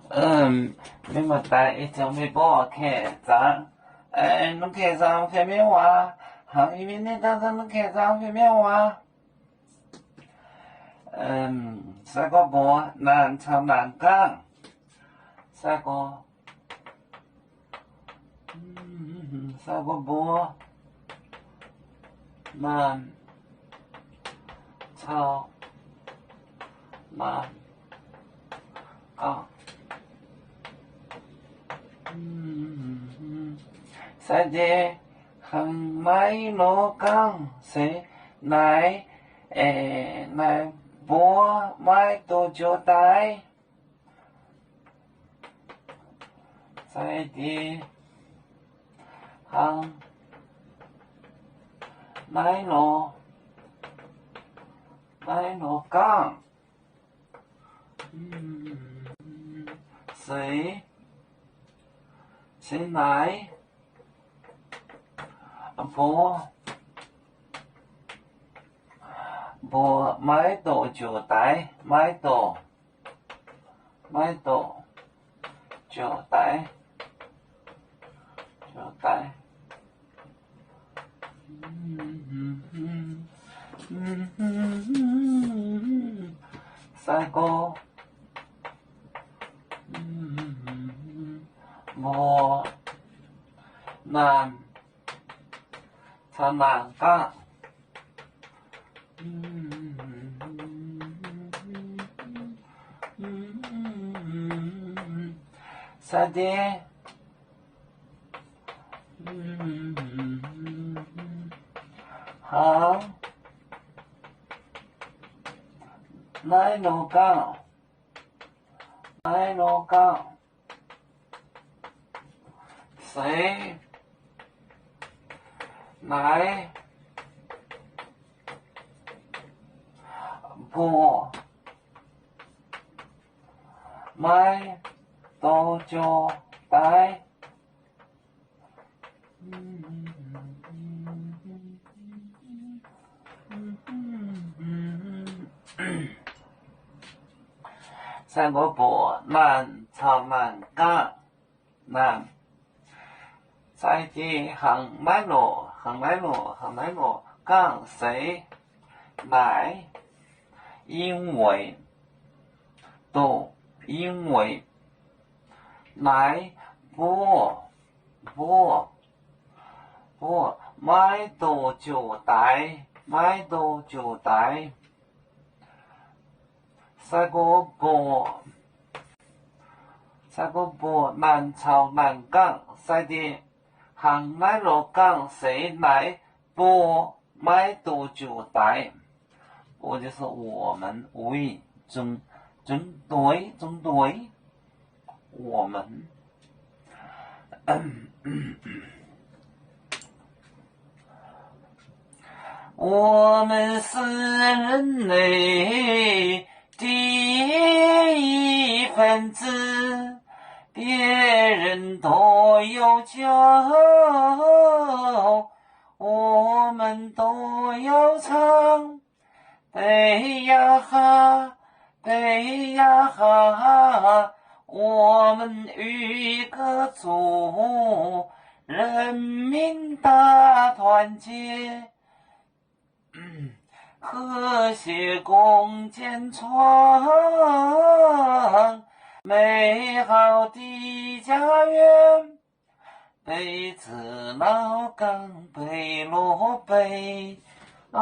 Mienh muoz-doic, ih zanc meih mbuo kaeqv zaangc, lungh kaeqv zaangc fai miuv waac, hnangv yie mbuo naaiv dangh lungh kaeqv zaangc fai miuv waac. Sai-gorx mbuox naanc caux naanc gangv. Sai-gorx, sai-gorx mbuox naanc caux naanc gangv. Sai-diex, hnangv naaiv nor gangv se naaic, naaic mbuo maiv doz joux daaih. Sai-diex, hnangv naaiv nor, naaiv nor gangv se, se naaic mbuo, mbuo maiv doz joux daaih, maiv doz, maiv doz joux daaih, joux daaih. Sai-gorx mbuox naanc caux naanc gangv. Sai-diex, hnangv naaiv nor gangv, naaiv nor gangv se naaic mbuo maiv doz joux daaih. Sai-gorx mbuox naanc caux naanc gangv. Naanc, sai-diex, hnangv naaiv nor, hnangv naaiv nor, hnangv naaiv nor gangv se naaic, 因为, doqc, 因为, naaiv mbuo, mbuo, mbuo maiv doz joux daaih, maiv doz joux daaih. Sai-gorx mbuox, sai-gorx mbuox naanc caux naanc gangv, sai-diex, hnangv naaiv nor gangv se naaic mbuo maiv doz joux daaih. 我就是我们, we, 总, 总队, 总队, 我们. 我们是人类的一份子，别人都有酒，我们都要唱。对呀哈，对呀哈，我们有一个祖，人民大团结。 和谐共建创美好的家园，北至老港，北落北啊。